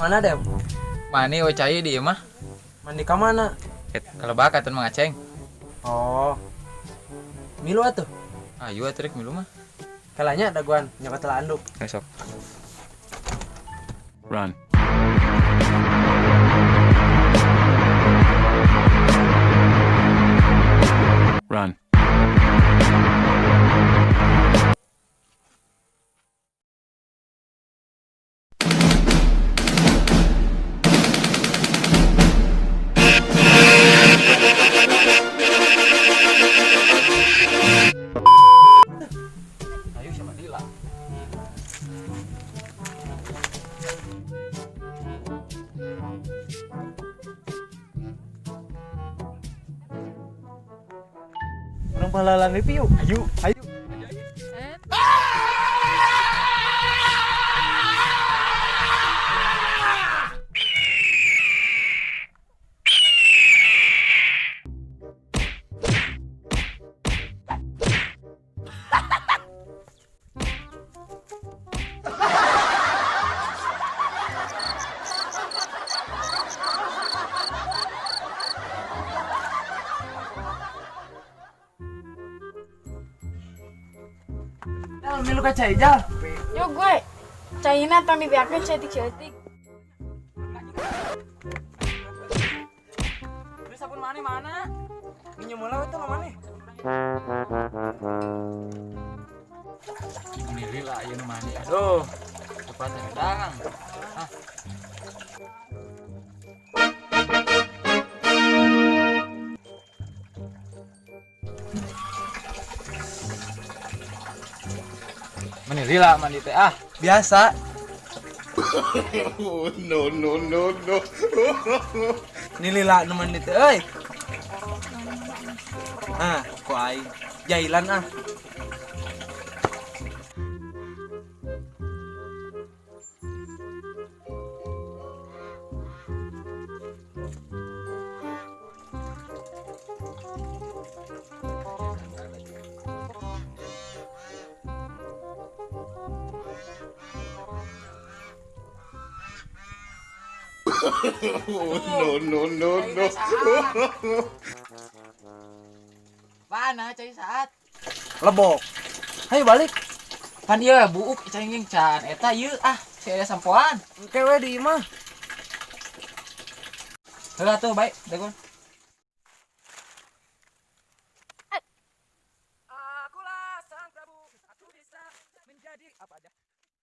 Mana deh? Mani we cai di ieu mah. Mandi ka mana? Kalebak atuh Mang Aceng. Oh. Milu atuh. Ayo atuh rek milu mah. Kalanya daguan nyokot telah anduk. Besok. Run. Run. Ayo sama Dila. Urang pahlawan review. Ayo. Ayo. Jal, milu ka cai, Jal. Yo gue, caina tong dibeakeun ceutik-ceutik. Beli sabun mana mana? Minjem heula we teh mana? Milih lah ayo nu mandi. Aduh. Cepat sedang. Ah. Mani lila mandi teh ah. Biasa. No, no, no, no. Ini lila nu mandi teh euy. Ah, ku aing. Jailan ah. No, no, no, no. Mana cai saat? Lebok. Hayu balik. Pan ieu buuk cai nging can eta ieu ah, si ada sampoan. Engke we di imah. Heula tuh baik, dagoan.